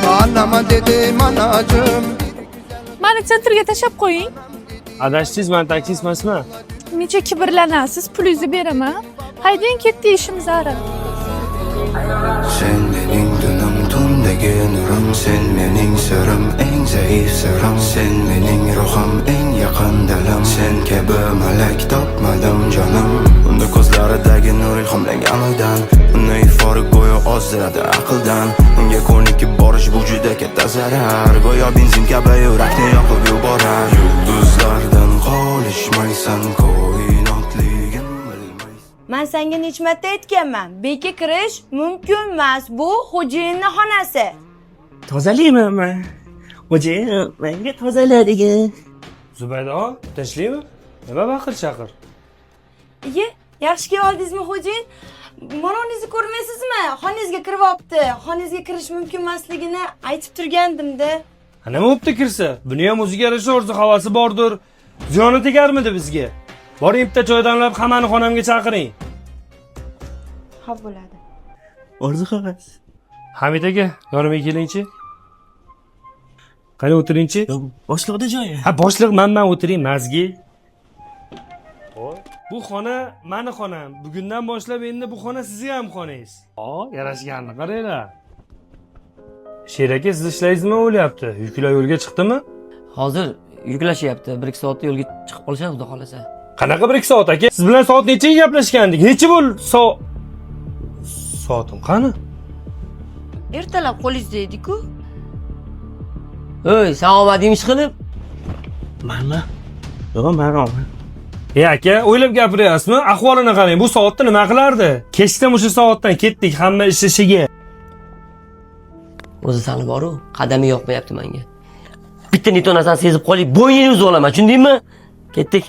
Anama dedim anacığım. Mani центр ga tashlab qo'ying. Adashdingiz, man taksist emasman. Necha kibrlanasiz, pulingizni beraman. Haydang, ketdi, ishimiz ari. Sen mening tunim, tundagi nurim. Sen mening sirim, eng zaif sirim. Sen mening ruhim, eng yaqin dilim. Sen kabi malak topmadim, jonim. Unda ko'zlaridagi nur ilhomlangan oydan. Uni ifori go'yo ozdiradi aqldan. Unga ko'nikib borish bu juda katta zarar. Go'yo benzin kabi yurakni yoqib yuborar. Yulduzlardan qolishmaysan, koinotligin bilmaysan. Man senga necha marta aytganman, beka kirish mumkin emas, bu xo'jayinni xonasi. Tozalayman man. Xo'jayin menga tozala degan. Zubayda, tinchlikmi? Nima baqir chaqir? Iye, yaxshi kelib oldingizmi, xo'jayin? Mononingizni ko'rmaysizmi? Xonangizga kirib olibdi. Xonangizga kirish mumkin emasligini aytib turgandimda. Ha, nima bo'pti kirsa? Buni ham o'ziga yarasha orzu havasi bordir. Ziyoni tegarmidi bizga? Boring, bitta choy damlab, hammani xonamga chaqiring. Xo'p, bo'ladi. Orzu havas. Hamid aka, yonimga kelingchi. Qani, o'tiringchi. Boshliqda joyi. Ha, boshliq manman, o'tiring, mazgi. Bu xona mani xonam. Bugundan boshlab endi bu xona sizni ham xonangiz. O, yarashganini qaranglar. Sher aka, siz ishlaringiz nima bo'lyapti? Yuklar yo'lga chiqdimi? Hozir yuklashyapti. 1-2 soatda yo'lga chiqib qolishadi, xudo xohlasa. Qanaqa 1-2 soat, aka? Siz bilan soat nechaga gaplashgandik? Necha bo'ldi? Soatim qani? Ertalab qo'lingizda edi-ku. Ey, san olmading ish qilib? Manmi? Yo'q, man olmadim. E aka, o'ylab gapiryapsizmi? Ahvolini qarang, bu soatda nima qilardi? Kechdan o'sha soatdan ketdik hamma ish ishiga. O'zi sani boru, qadami yoqmayapti menga. Bitta не то narsani sezib qolib, bo'yningni uzib olaman, tushundingmi? Ketdik.